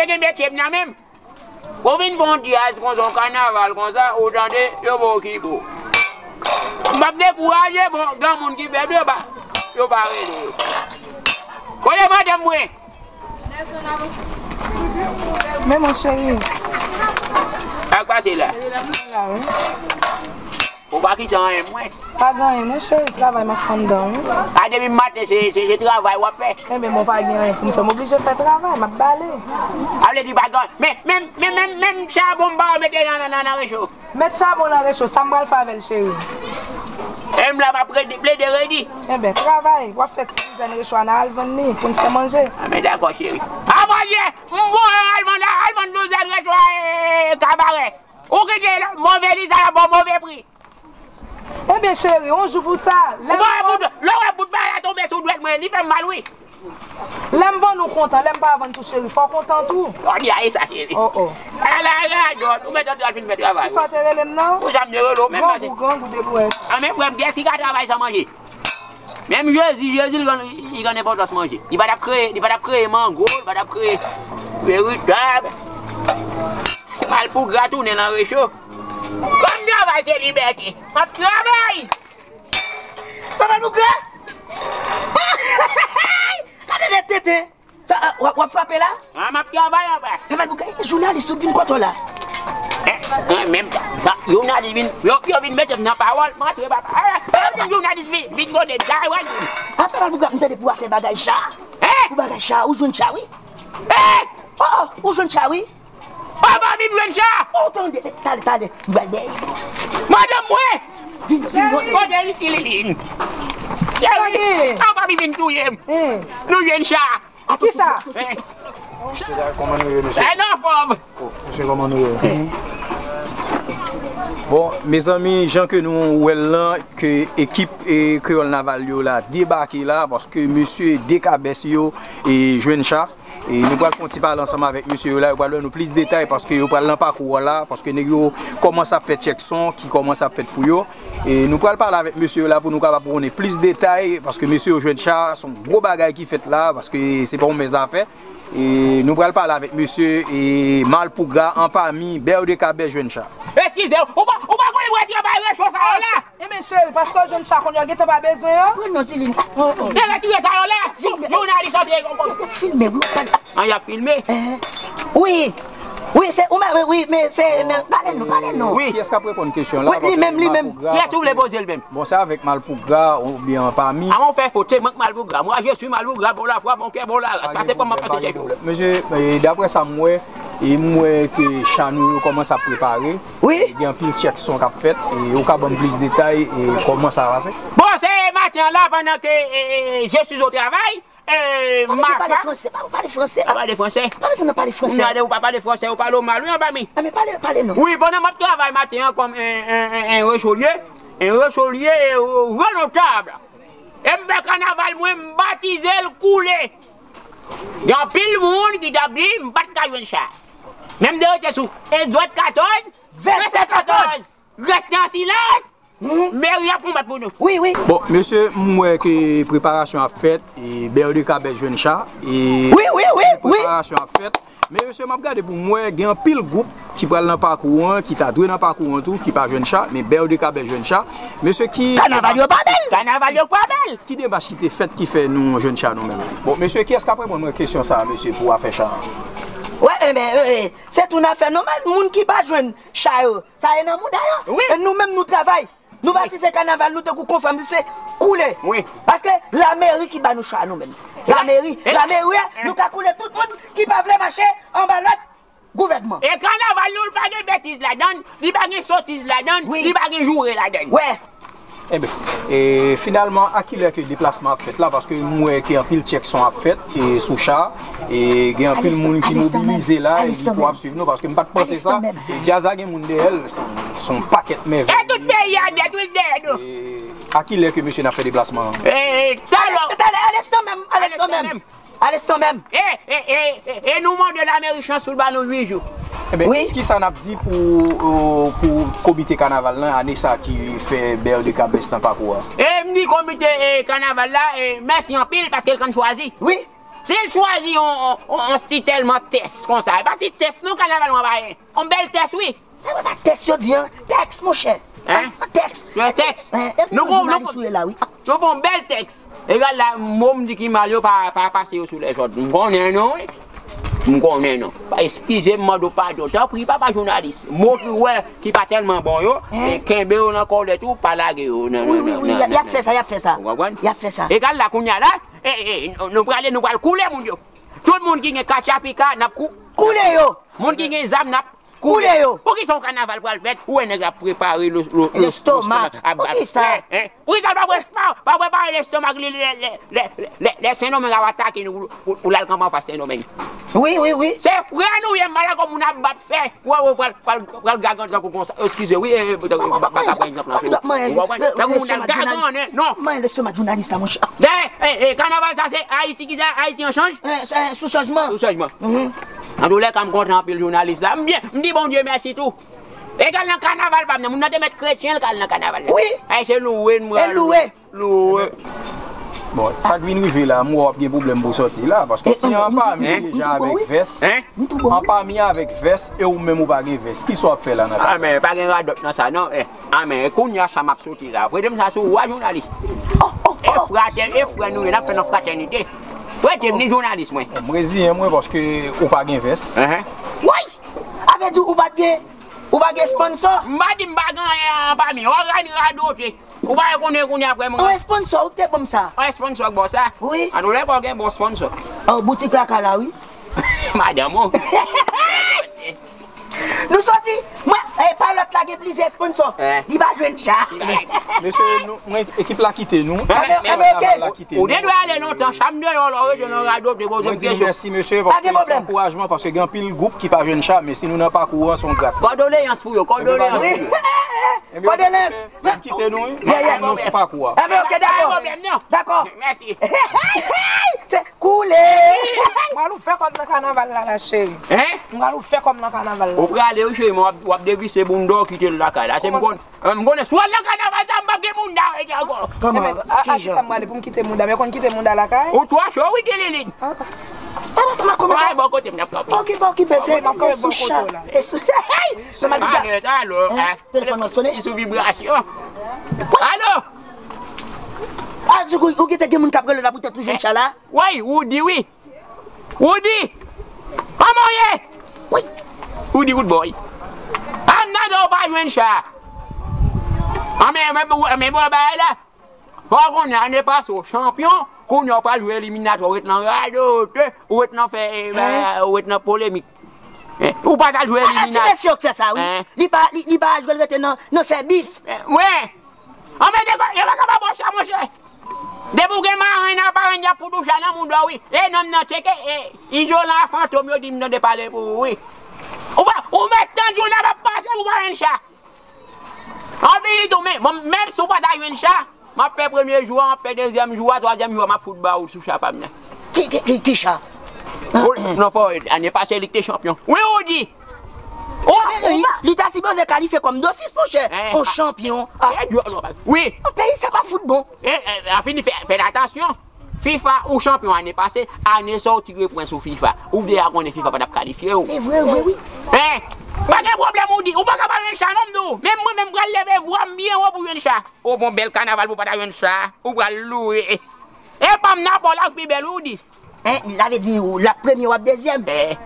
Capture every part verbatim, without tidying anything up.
gen metye m nan men m. Ou vin fè yon dyaz konsa, yon kanaval konsa, ou tande, yo ba w kibo. M p ap dekouraje, bon, gen moun ki fè, yo pa, yo pa rele yo. Kote madanm mwen? Men mon cheri. Sa k pase la? La, wi. Ou pa kite anyen mwen. Pa gen anyen non cheri, travay m ap fè anndan wi. A depi maten se, se, se travay w ap fè. Enben bon pa gen anyen pou m fè, m oblije fè travay, m ap bale. A vle di pa gen, men, men, men, men, men chabon m ba w mete nan, nan, nan, nan recho. Met chabon nan recho, sa m pral fè avè l cheri? E m la m ap redi, plede redi. Enben travay, w ap fè ti douzèn recho a n a al vann li pou n fè manje. A men dakò cheri. A manje, m voye al vann, al vann douzèn recho a e kabarè. Ou kite move li sa yo ba w move pri. Enben cheri, yon jou pou sa. Lè Ou pa wè bout, lè w wè bout bagay la tonbe sou dwèt mwen, li fè m mal wi. Lè m vann ou kontan, lè m pa vann tou cheri, fò w kontan tou. Jodi a e sa cheri. Oh oh. Ala radòt, ou mèt antre al fin fè travay. Ou sa te rele m nan? Ou janm te rele w menm pase. Grangou, grangou, debout. An men frè m, kiyès ki ka travay san manje? Menm Jezi, Jezi li gen, li gen enpòtans manje. Li pa t ap kreye, li pa t ap kreye mango, li pa t ap kreye veritab. Malpougra tounen nan recho. Kòm travay se libète, m ap travay. Papa nou gran. Gade de tete. Sa w ap frape la? A m ap travay anba. Papa nou gran, jounalis ou vin kote w la? Menm jounalis vin, yo vin mete m nan pawòl, m antre papa. Jounalis vin, vin kote m, sa wè l vin. A papa nou gran, m tande pou afè bagay cha. Pou bagay cha, ou jwenn cha wi. Oh, ou jwenn cha wi. Papa vin jwenn cha. Ou tande, tale, tale, m pral dèyè. Madanm mwen. Vin, vin, vin. Kote li ti li vin. Cheri, papa vin touye m. Nou jwenn cha. Kisa? Mesye, kòman nou ye, mesye? Ann anfòm. Mesye, kòman nou ye? Bon, mezanmi, jan ke nou wè l lan, ke ekip e Kreyòl Naval yo la debake la, paske mesye Dekabès yo e jwenn cha. E nou pral fè yon ti pale ansanm avèk mesye yo la, yo pral ban nou plis detay paske yo pral nan pakou a la, paske nèg yo kòmanse ap fè tchèk son ki kòmanse ap fèt pou yo. E nou pral pale avèk mesye yo la pou nou kapab konnen plis detay, paske mesye yo jwenn cha, se yon gwo bagay ki fèt la, paske se pa yon mèz afè. E nou pral pale avèk mesye e Malpougra anpami, Bèyo de Kabè jwenn cha. Eskize, ou pa, ou pa konnen mwen travay recho sa yo la? Enben cheri, paske w jwenn cha kounye a, gentan pa bezwen yo? Pran non ti lin. Te retire sa yo la. Jounalis antre. Filme wi. An y ap filme? Wi. Wi, se ou menm, wi, men se, men pale nou, pale nou. Wi. Kiyès k ap reponn kesyon la? Wi, li menm, li menm. Kiyès ou vle poze l menm? Bon, se avèk Malpougra oubyen anpami. Avan w fè fote, mwen k Malpougra. Moi, je suis Malpougra, bon la foi, bon cœur, bon la race. Pase kòman pase chèf yo. Mesye, daprè sa m wè, e m wè ke cha nou yo kòmanse ap prepare. Wi. Gen anpil tchèk son k ap fèt, e ou ka ban m plis detay e kòman sa pase? Bon, se maten an la, pandan ke e, e, je suis au travail, e, Mafa. Pale fransè, pa pale fransè. Pa pale fransè. Pa bezwen nan pale fransè. Ou gade ou pa pale fransè, ou pale w mal, wi, anba mi. A, men pale, pale non. Wi, pandan m ap travay maten an kòm en, en, en, en resolye, en resolye e, e, renotab. E m fè kanaval mwen, m batize l Koule. Gen anpil moun ki t ap di m pa t ka jwenn cha. Men m te rete sou Egzòd katòz, vèsè katòz. Rete an silans. Meri ap konbat pou nou. Wi, wi. Bon, mesye, m wè ke preparasyon ap fèt, e Bèyo de Kabè jwenn cha, e... Wi, wi, wi, wi. Preparasyon ap fèt. Men mesye, m ap gade pou m wè, gen anpil gwoup ki pral nan pakou an, ki ta dwe nan pakou an tou, ki pa jwenn cha, men Bèyo de Kabè jwenn cha. Mesye, ki... Kanaval yo pa bèl! Kanaval yo pa bèl! Ki demach ki te fèt ki fè nou jwenn cha nou menm? Bon, mesye, kiyès k ap reponn mwen kesyon sa a, mesye, pou afè cha a? Wè, enben, e, e, se tou n afè nòmal, moun ki pa jwenn cha yo, sa e nan mouda yo. Wi. E nou menm nou travay. Nou batize kanaval nou tankou konfèm se Koule. Wi. Paske lameri ki ba nou cha nou menm. Lameri, lameri, nou ka koule tout moun ki pa vle mache anba lòd gouvènman. E kanaval nou, li pa gen betiz ladan l, li pa gen sotiz ladan l, li pa gen joure ladan l. Wè. Enben, e, finalman, a kilè ke deplasman ap fèt la? Paske m wè ke anpil tchèk son ap fèt, e, sou cha, e, gen anpil moun ki mobilize la, e ki pou ap swiv nou, paske m pa t panse sa. E djaz la gen moun dèyè l, se, se yon pakèt mèvèy. E tout peyi a nèt, wi, dèyè nou. E, a kilè ke mesye n ap fè deplasman an? E, talè. Talè, alenstan menm, alenstan menm. Alenstan menm. E, e, e, e, e nou mande lameri chans pou l ba nou uit jou. Enben, wi. Kisa n ap di pou, euh, pou komite kanaval lan ane sa ki fè Bèyo de Kabès nan pakou a? E m di komite, e, kanaval la, e, mèsi anpil paske l konn chwazi. Wi. Si l chwazi yon, yon, yon, yon ti tèlman tès konsa, e pa ti tès non, kanaval mwen pa gen. Yon bèl tès, wi. Sa pa tès yo di an? Tèks, monchè. Hein? Tèks. Yon tèks. Hein? Epi nou, nou, jounalis nou, ou ye la, wi. Nou fè yon bèl tèks. Egal la, mo m di ki mal yo, pa, pa pase yo sou lèzòt. M konnen non, wi. M konnen non. Eskize m, mande w padon. Tanpri, papa jounalis. Mo ki wè ki pa tèlman bon yo, e kenbe yo nan kòlèt ou, pa lage yo nan, wi, nan, wi, nan, wi, nan, y ap fè sa, y ap fè sa. Ou konprann? Y ap fè sa. Egal la, kounye a la, e, e, nou, nou prale, nou pral koule moun yo. Tout moun ki gen katchapika, n ap kou-, koule yo. Moun ki gen zam, n ap koule yo. Poukisa yon kanaval pral fèt, ou wè nèg la ap prepare lo-, lo-, lo-, lestomak, ap bat fè, hein? Poukisa l pa pre-, pa, pa prepare lestomak li lè, lè, lè, lè, lè Sendomeng ap atake nou pou, pou, pou l al kanpe anfas Sendomeng? Wi, wi, wi. Se frè nou ye, m pa dakò moun ap bat fè. Wè, wè, pral, pral, pral gagann tankou konsa. Eskize, wi, e, e, ba, ba, ba, pa egzanp lan. Ou konprann? Tankou moun ap gagann, non. Manyen lestomak jounalis la, monchè. E, e, kanaval sa se Ayiti ki sa, Ayiti an chanj? E, sou chanjman. Sou chanjman. Antoulèka, m kontan anpil jounalis la. M byen, m di Bondye mèsi tou. E k al nan kanaval pa m nan. Moun nan te mèt kretyen, l k al nan kanaval la. Wi. Ay, se louwe, nou pral louwe. Louwe. Bon, sa k vin rive la, m wè w ap gen pwoblèm pou w sòti la, paske si anpami deja avèk vès, anpami avèk vès, e ou menm ou pa gen vès, kisa w ap fè la nan ka sa? A, men pa gen radòt nan sa, non, e. A, men kounye a sa m ap soti la. Prete m sa sou ou a, jounalis. E fratè, e frè nou ye, n ap fè nan fratènite. Prete m ni jounalis mwen. M reziyen mwen paske ou pa gen vès. Woy! A vle di ou pa t gen, ou pa gen sponsò? M pa di m pa gen anyen anpami. Ògani radote. Ou pa konnen kounye a frè m. An sponsò, ou te ban m sa. An sponsò k ba w sa? Wi. Antoulèka w gen bon sponsò. An boutik lakay la, wi. Madanm ou. Nou sòti, mwen, e, Palòt la gen plizyè sponsò. Li pa jwenn cha. Mesye, nou, mwen, ekip la kite nou. Kanaval la kite nou. Ou te dwe ale lontan, cha m deyò la, ou rete nan radyo, te poze m kesyon. Mwen di nou mèsi, mesye, paske se ankourajman, paske gen anpil gwoup ki pa jwenn cha, men si nou nan pakou an, se yon gras. Kòdoleyans pou yo, kòdoleyans pou yo. Kòdoleyans. N ap kite nou, wi. N ap kite nou sou pakou a. Enben, ok, dakò. Pa gen pwoblèm, non. Dakò. Mèsi. Se koule. M pral ou fè kòb nan kanaval la, la, cheri. Hein? M pral ou fè kòb nan kanaval la. Ou prale, wi, cheri, men w ap, w ap devise bounda w kite l lakay la. Se m konn, m konnen si w al nan kanaval sa, m p ap gen bounda rete ankò. Kòman? Enben, a, a ki sa m prale pou m kite bounda? Men konn kite bounda lakay? Ou twò cho, wi, Tililin. Ah, ah. Papa, papa, kòman? Ay, bò kote m n ap kanpe. Pa okipe, pa okipe, se, se sou cha. Se sou, hey! Nan mal. Alò, alò, hein? Telefòn nan sonnen. Li sou vibrasyon. Alo! A, di kou, ou gentan gen moun k ap rele w la poutèt ou jwenn cha la? Woy, Woody, wi. Woody! Kòman w ye? Woy! Woody, good boy. A, m nan do w pa jwenn cha. A, men, men, men, men, bon, bagay la. Fò w konnen, ane pase w chanpyon, kounye a w pral jwe eliminatwa, w ret nan radote, w ret nan fè, eh, ou ret nan polemik. Eh, ou pa t al jwe eliminatwa. Ah, ti mesye k fè sa, wi. Li pa, li, li pa al jwe, l rete nan, nan fè bif. Eh, wi. Anben, yo pa ka ba w cha, monchè. Depi w gen marenn ak parenn, y ap fout ou cha nan mouda w, wi. E nonm nan tcheke, e izolan a fantom, yo di m tande pale pou ou, wi. Ou pa, ou mèt tann jounen ap pase pou w pa jwenn cha. Anvi tou, men, bon, menm si w pa ta jwenn cha, m ap fè premye jou a, m ap fè dezyèm jou a, twazyèm jou a, m ap fout ba ou sou cha pa m nan. Ki, ki, ki, ki cha? Ou, non, fò, ane pase, li te chanpyon. Wi, ou di. Ou, ou, li ta sipoze kalifye kòm dofis, monchè. On chanpyon. Ah. Wi. An peyi sa pa fout bon. E, e, a fini fè, fè atansyon. FIFA, ou chanpyon ane pase, ane sa w tire pwen sou FIFA. Ou deja konnen FIFA pa t ap kalifye w. E vre, vre, wi. Hein? Pa gen pwoblèm, ou di. Ou pa ka pa jwenn cha, non, m di w. Menm mwen menm, m pral leve vwa m byen wo pou jwenn cha. Ou fè yon bèl kanaval pou pa ta jwenn cha. Ou pral louwe. E pa m nan pa w la k pi bèl, ou di. Hein? Sa vle di, w ap premye, w ap dezyèm. Eh.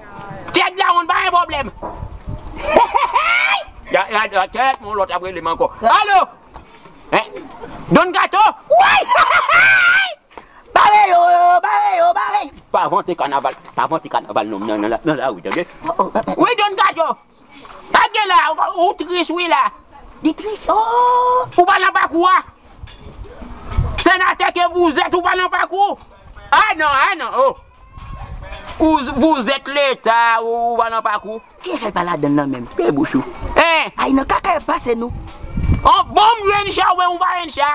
Tèt dawonn, pa gen pwoblèm. Ya, ya, ya, tèt, mon lòt ap rele m ankò. Alo? Hein? Don Gato? Woy! Bare yo, bare yo, bare yo. Pa vante kanaval, pa vante kanaval non nan, nan, nan lari, tande? Oh, oh, eh, eh. Wi, Don Gato. Sa k gen la, ou, ou tris wi la. Li tris, oh. Ou pa nan pakou a. Senatè ke vous êtes, ou pa nan pakou. Ah non, ah non, oh. Ou, vous êtes l'État, ou, ou pa nan pakou. Ki fè l pa ladann nan menm? Pe bouch ou. Hein? Ay, nan kaka y ap pase nou. Oh, bon, m jwenn cha, ou pa jwenn cha.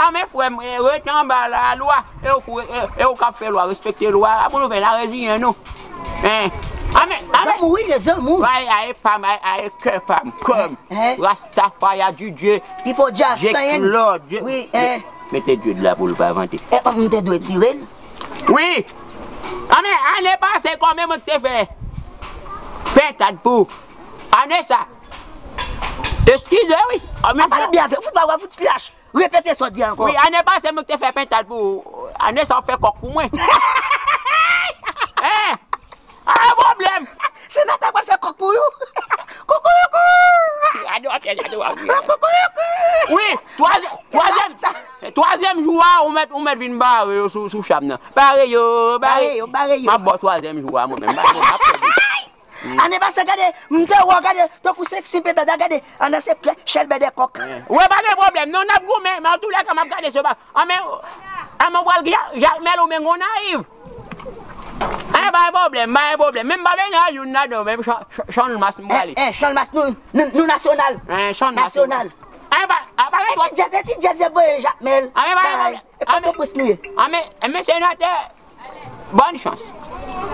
A men frè m, e, rete anba la, lwa, e ou, e, e ou k ap fè lwa, respekte lwa, pou nou fè la reziyen nou. Hein? A men, a men. Zanmi, wi, se zanmi. Ay, ay, pa m, ay, ay, kè pa m, kè m. Hein? Rastafari, Didye, Pipo Dja, Dje Sayen. Claude, Dje-, wi, hein. Mete Dye la pou l pa vante. E, m te dwe tire l. Wi. Anmè, ane pase, kòman mwen ki te fè pentad pou ane sa? Eskize, wi. Anmè, pale byen avè w, fout pa wè, fout lach. Repete sa w di ankò. Wi, ane pase, mwen ki te fè pentad pou ou. Ane sa, w ap fè kòk pou mwen. Hein? A, pwoblèm. Senatè pral fè kòk pou ou. Koukouroukou. Gade w ap fè, gade w ap fè. Koukouroukou. Wi, twazyèm, twazyèm, twazyèm jou a, ou mèt, ou mèt vin bare yo sou, sou cham nan. Bare yo, bare. Bare yo, bare yo. M ap ba w twazyèm jou a, mwen menm. Bare yo, m ap fè. Ane pase, gade, m te wè w, gade, tankou se senp dada, gade, ann se chèlbè de kòk. Ou wè, pa gen pwoblèm, non, n ap goumen, men antoulèka, m ap gade se pa. Anmè, anmè, w pral Ja-, Jakmèl oubyen Gonayiv. Anyen, pa gen pwoblèm, pa gen pwoblèm. Men m pa bezwen al youn ladan, menm Chan-, Chan-, Chalmas m prale. Eh, eh, Chalmas, nou, nou, nou nasyonal. Eh, Chalmas. Nasyonal. Anyen, pa, a, pa gen twòp. E ti djèz, e ti djèz, e voye Jakmèl. Anyen, pa gen pwoblèm. Anyen, anyen, senatè. Bòn chans.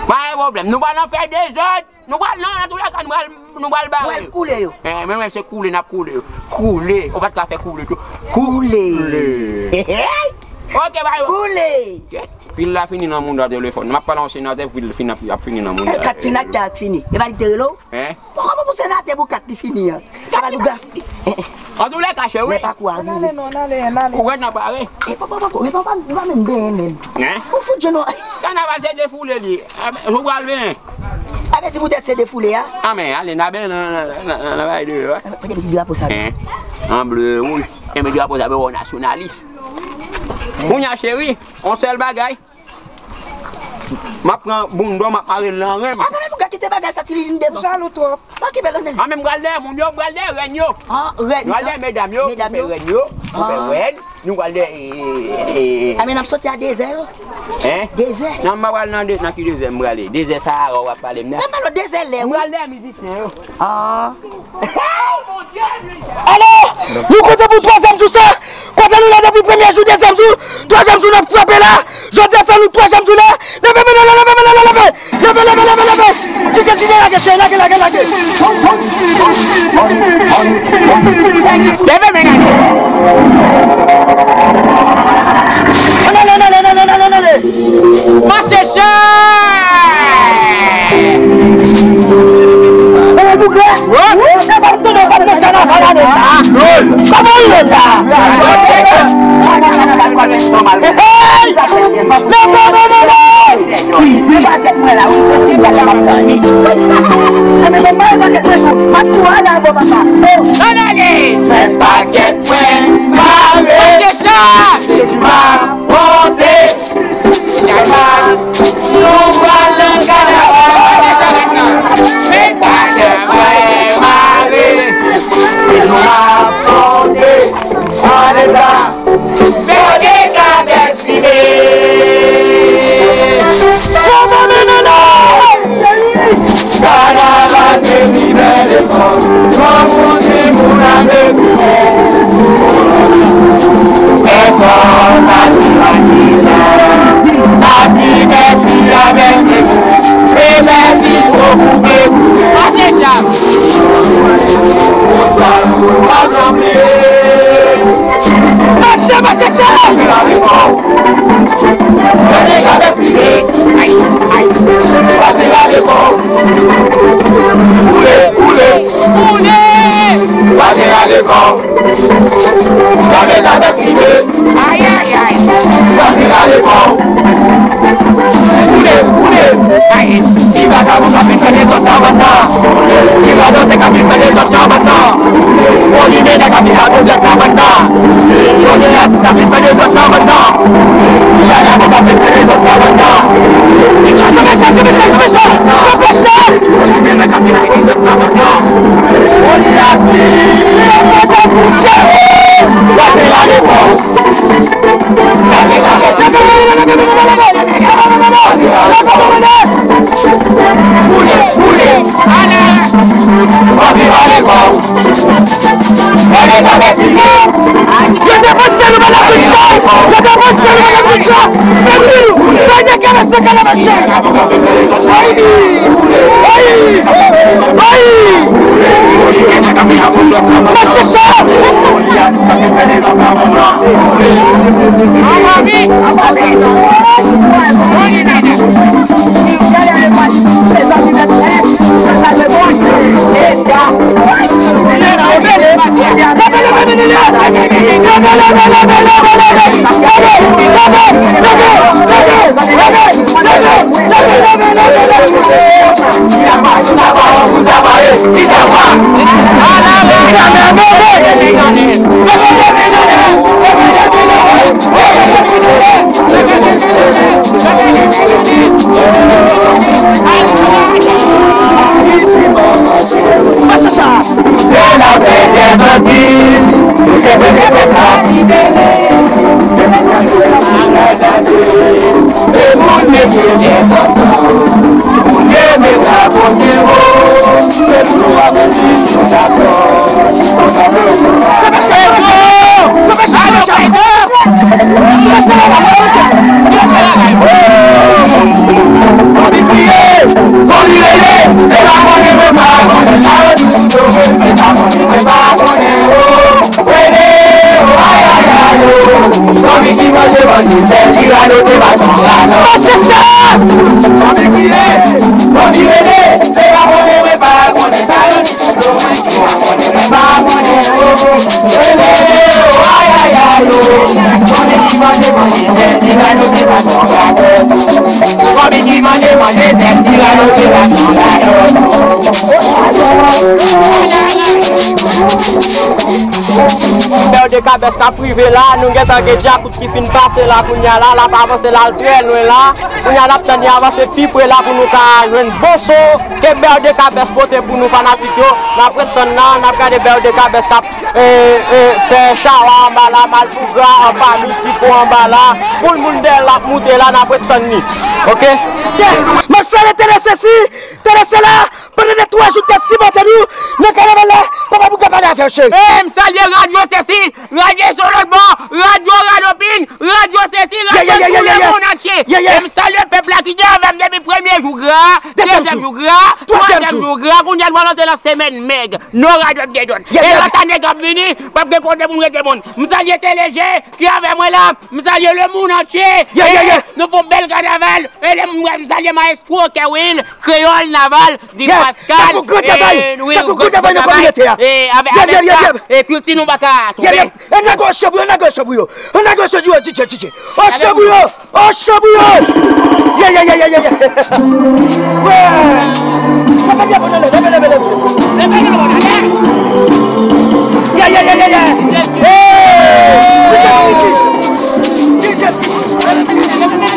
Pa gen pwoblèm. Nou pral nan fè dezòd. Nou pral, non, antoulèka, nou pral, nou pral bare yo. Nou pral koule yo. Eh, men, men, se koule, n ap koule yo. Koule. Ou pa t ka fè koule tou. Koule. Koule. Hey, hey. Ok, ba yo. Koule. Kèt. Pil la fini nan mouda telefòn. M ap pale yon senatè, pil fini ap, ap fini nan mouda. Eh, kat final ta ap fini. E pa li te rele w? Hein? Bon, kòman pou senatè pou kat li fini an? Kabalouga. Antoulèka, cheri. Men pa kou a vire. Ann ale, non, ann ale, ann ale. Ou wè n ap pare. E papa, papa, men papa, nou pa menm benyen menm. Hein? Ou fout je nou. Kanaval se defoule li. Ou pral benyen. A vle di poutèt se defoule a? A men, ale, n a benyen nan, nan, nan, nan, nan bay de, wè. Pote m ti drapo sa. Hein? An ble, wouj. Enben drapo sa, ben, wè, nasyonalis. Kounye a, cheri, yon sèl bagay. M ap pran bounda w, m ap mare l nan ren m. Apa, men pou gade kite bagay sa, Tililin devan. Ou jalou twòp. Ok, bèl année. Ah, men m pral dèyè moun yo, m pral dèyè rèn yo. Ah, rèn. Nou pral dèyè medam yo, nou fè rèn yo, nou fè rèn, nou pral dèyè, eh, eh, eh. Ah, men n ap soti a dezè yo. Hein? Dezè. Non, m pa pral nan de, nan ki dezè m prale. Dezè Sahara w ap pale m nan. Nan pale dezè lè, wi. M pral dèyè mizisyen yo. Ah. Alò, nou konte pou twazyèm jou sa. Kote nou la depi premye jou, dezyèm jou, twazyèm jou n ap frape la. Jodi a fè nou twazyèm jou la. Leve men nan lè, leve men nan lè, leve. Leve, leve, leve, leve. Tike, tike, lage, cheri, lage, lage, lage. Leve men nan lè. Ann ale, ann ale, ann ale, ann ale, ann ale. Mache chay! Ou bouke? Ou pa m tande w pa t nan kanaval ane sa a? Kòman ou ye la? Hey! Leve men nan lè! Ann ale! Mache chay! Monte! Chavas, nou pral nan kanaval. Men pa kè mwen mare. Se jou m ap konte. Gade sa. Fè de kabès rive. Kanaval, kanaval se pi bèl epòk. Granmoun, timoun ak vye fi. Pèsòn pa di anyen. N a di mèsi avèk lemoun. E mèsi bokou, bokou. Pase djab. Konsa nou pa janm bliye. Mache, mache, mache. Gade, gade, Ay, ay. Pase rale kò w. Koule, koule. Koule. Pase rale kò w. Lave, lave, sibe. Ay, ay, ay. Pase rale kò w. Koule, koule. Ay. Ti vagabon k ap vin fè dezòd nan bann nan. Ti radòtè k ap vin fè dezòd nan bann nan. Bon limena k ap vin fè dezòd nan bann nan. Bon atis k ap vin fè dezòd nan bann nan. Ti vagabon k ap vin fè dezòd nan bann nan. Kanpe chay, kanpe chay, kanpe chay, kanpe chay. Yo te panse nou pa t ap jwenn chay. Yo te panse nou pa t ap jwenn chay. Men wi nou, pa gen kè nan se kalabachay. Ayi! Ayi! Ayi! Mache chay! Ann ale! Ann ale! Bèl de Kabès k ap rive la, nou gentan gen djakout ki fin pase la kounye a la, l ap avanse l al trè lwen la. Kounye a n ap tann li avanse pi pre la pou nou ka jwenn bon son ke Bèl de Kabès pote pou nou fanatik yo. N ap ret tann la, n ap gade Bèl de Kabès k ap, e, e, fè chawa anba la, malpougra anba, mitipo anba la. Pou l moun dèyè l ap moute la, n ap ret tann li. Oke? M ap salye Tele Sesi, Tele Sela, pandan de twa jou k ap sipòte nou nan kanaval la, papa Bougra pale avè w, cheri. E m salye Radyo Sesi, Radyo Solotbò, Radyo Radopin, Radyo Sesi, Radyo Tout Lemonn Antye. E m salye pèp la ki te avè m depi premye jou gra, dezyèm jou gra, twazyèm jou gra, kounye a nou antre nan semèn mèg. No radòt dedòt. E lòt ane k ap vini, p ap gen kote pou n rete moun. M salye T L G ki avè mwen la. M salye lemonn antye. E nou fè yon bèl kanaval. E m salye Maestro Kerwin, Kreyòl Naval, Di Pascal. Tankou gran travay, tankou gran travay nan kominote a. E avè, avè sa, e kilti nou pa ka twonpe. E n lage yon chan pou yo, n lage yon chan pou yo, D J, D J. Yon chan pou yo, yon chan pou yo. Yeah, yeah, yeah, yeah, yeah, yeah. Wè. Leve, leve, leve, leve, leve. Yeah, yeah, yeah, yeah, yeah. Hey! D J Fiti. D J Fiti.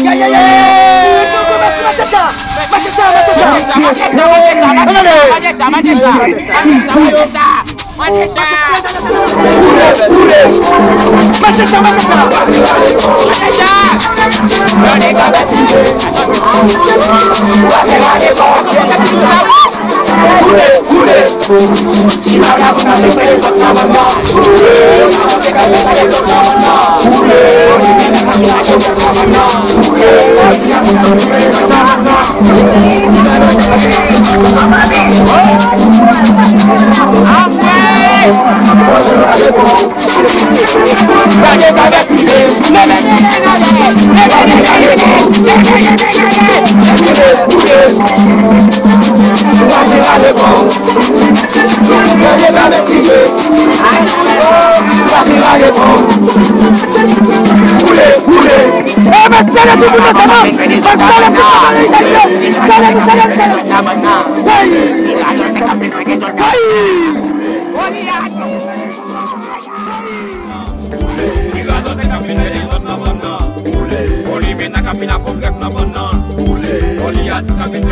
Yeah, yeah, yeah, yeah. Mache sa, mache sa, mache sa. Mache sa, mache sa, mache sa. Mache sa, mache sa, mache sa. Mache sa. Mache sa, mache sa. Mache sa. E, mwen salye tout moun ansanm. Mwen salye tout moun ansanm. Salye nou, salye nou, salye nou. Hey! Hey! Ti radòt k ap vin fè dezòd nan bann nan. Koulé. Olivier nan k ap vin ak kontrèk nan bann nan. Koulé. Goliath k ap vin